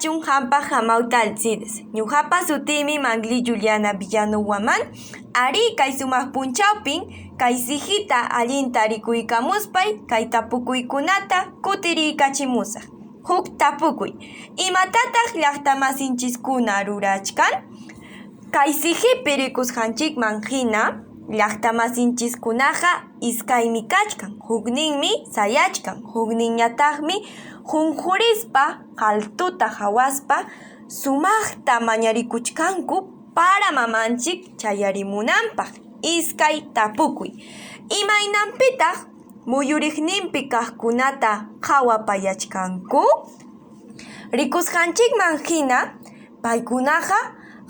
kachun hampaq hamawta Alcides. Ñuqapa sutiymi Mangli Juliana Villano Guamán. Arí, kay sumaq punchawpin kay sihita allinta rikuykamuspay kay tapukuykunata kutiriykachimusaq. Huk tapukuy. Imatataq llaqtamasinchiskuna rurachkan? Kay sihipi rikusqanchikman hina llaqtamasinchiskunaqa iskaymi kachkan. Hukninmi sayachkan, hukninñataqmi qunqurispa qaltuta hawaspa sumaqta mañarikuchkanku para mamanchik chayarimunanpaq. Iskay tapukuy. Imaynanpitaq muyuriqninpi kaqkunata qhawapayachkanku? Rikusqanchikman hina paykunaqa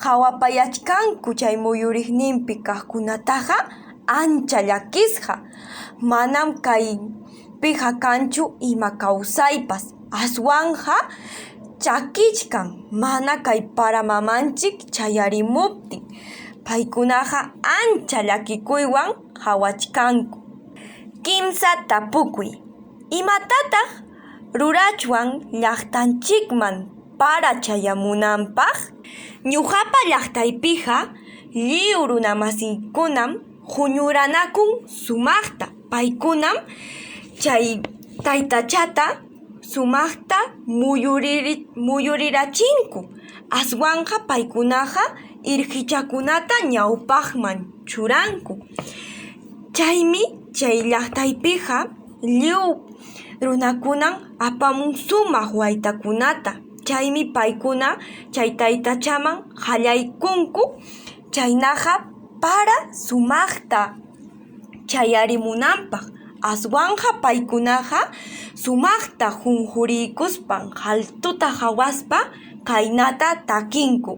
qhawapayachkanku chay muyuriqninpi kaqkunataqa ancha llakisqa. Manam kaypiqa kanchu ima kawsaypas, aswanqa chakichkan mana kay para mamanchik chayarimuptin. Paykunaqa ancha llakikuywan qhawachkanku. Kimsa tapukuy. Imatataq rurachwan llaqtanchikman para chayamunanpaq? Ñuqapa llaqtaypiqa lliw runamasiykunam huñuranakun sumaqta. Paykunam chay taytachata sumaqta muyurirachinku. Aswanqa paykunaqa irqichakunata ñawpaqman churanku. Chaymi chay llaqtaypiqa lliw runakunam apamun sumaq waytakunata. Chaymi paykuna chay taytachaman qallaykunku chaynaqa para sumaqta chayarimunanpaq. Aswanqa paykunaqa sumaqta qunquriykuspan qaltuta hawaspa khaynata takinku.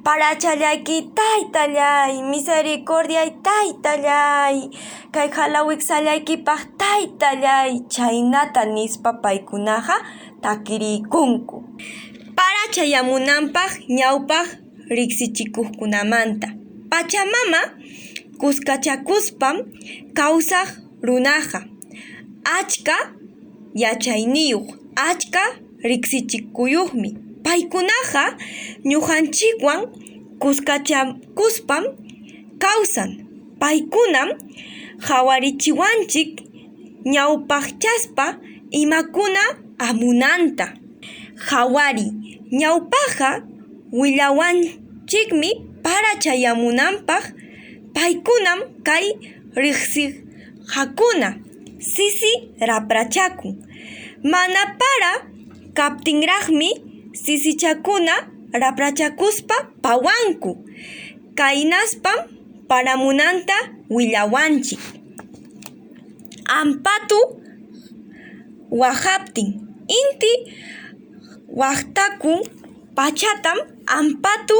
Parachallayki taytallay, misericordiay taytallay, kay halawiqsallaykipaq taytallay, chaynata nispa paykunaqa takiriykunku. Para chayamunanpaq ñawpaq riqsichikuqkunamanta. Pachamama kuskachakuspam kawsaq runaqa achka yachayniyuq, achka riqsichikuyuqmi. Paykunaqa ñuqanchikwan kuskachakuspam kawsan. Paykunam qhawarichiwanchik ñawpaqchaspa imakuna hamunanta. Qhawariy, ñawpaqqa willawanchikmi para chayamunanpaq. Paykunam kay riqsisqakuna sisi raprachakun. Mana para kaptinraqmi sisichakuna raprachakuspa pawanku. Kaynaspam paramunanta willawanchik. Ampatu waqaptin inti waqtakun pachatam ampatu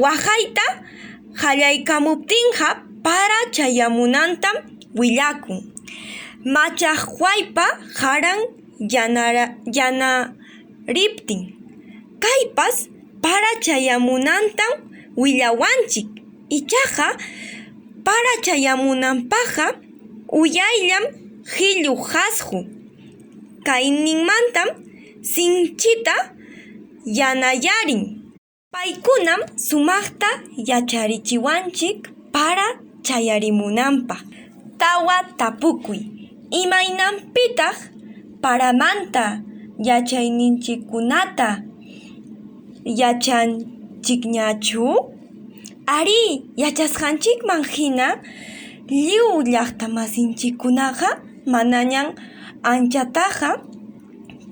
waqayta qallaykamuptinqa para chayamunantam willakun. Mach'aqwaypa qaran yanariptin. Kaypas para chayamunantam willawanchik. Ichaqa para chayamunanpaqqa uyayllam qhillu qhasqu kayninmantam sinchita yanayarin. Paykunam sumaqta yacharichiwanchik para chayarimunanpaq. Tawa tapukuy. Imaynanpitaq paramanta yachayninchikkunata yachanchikñachu? Arí, yachasqanchikman hina lliw llaqtamasinchikkunaqa manañam anchataqa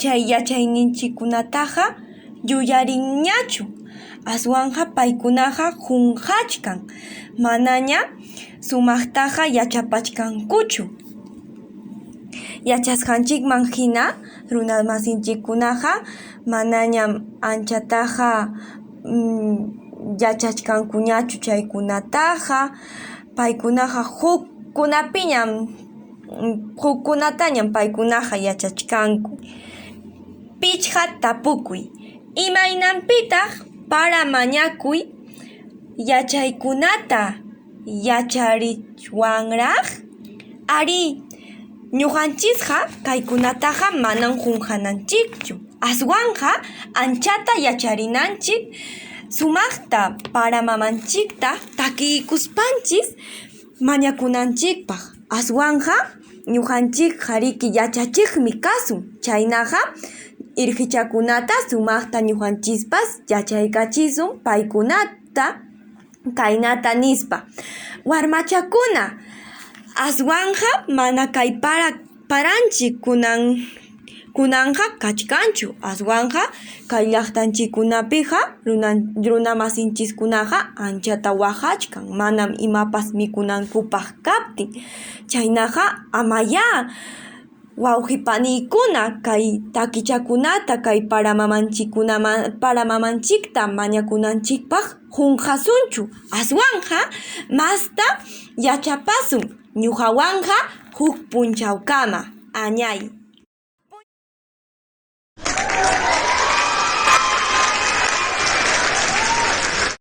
chay yachayninchikkunataqa yuyarinñachu. Aswanqa paykunaqa qunqachkan, manaña sumaqtaqa yachapachkankuchu. Yachasqanchikman hina runamasinchikkunaqa manañam anchataqa yachachkankuñachu chaykunataqa. Paykunaqa hukkunapiñam hukkunatañam paykunaqa yachachkanku. Pichqa tapukuy. Imaynanpitaq para mañakuy yachaykunata yacharichwanraq? Arí, ñuqanchisqa kaykunataqa manam qunqananchikchu. Aswanqa anchata yacharinanchik sumaqta para mamanchikta takiykuspanchis mañakunanchikpaq. Aswanqa ñuqanchikqa riki yachachiqmi kasun, chaynaqa irqichakunata sumaqta ñuqanchispas yachaykachisun paykunata kaynata nispa: Warmachakuna, aswanqa mana kay para paranchik kunan kunanqa kachkanchu, aswanqa kay llaqtanchikkunapiqa runamasinchiskunaqa anchata waqachkan manam imapas mikunankupaq kaptin. Chaynaqa amayá wawqi paniykuna kay takichakunata kay para para mamanchikta mañakunanchikpaq qunqasunchu, aswanqa masta yachapasun ñuqawanqa huk punchawkama. Añay.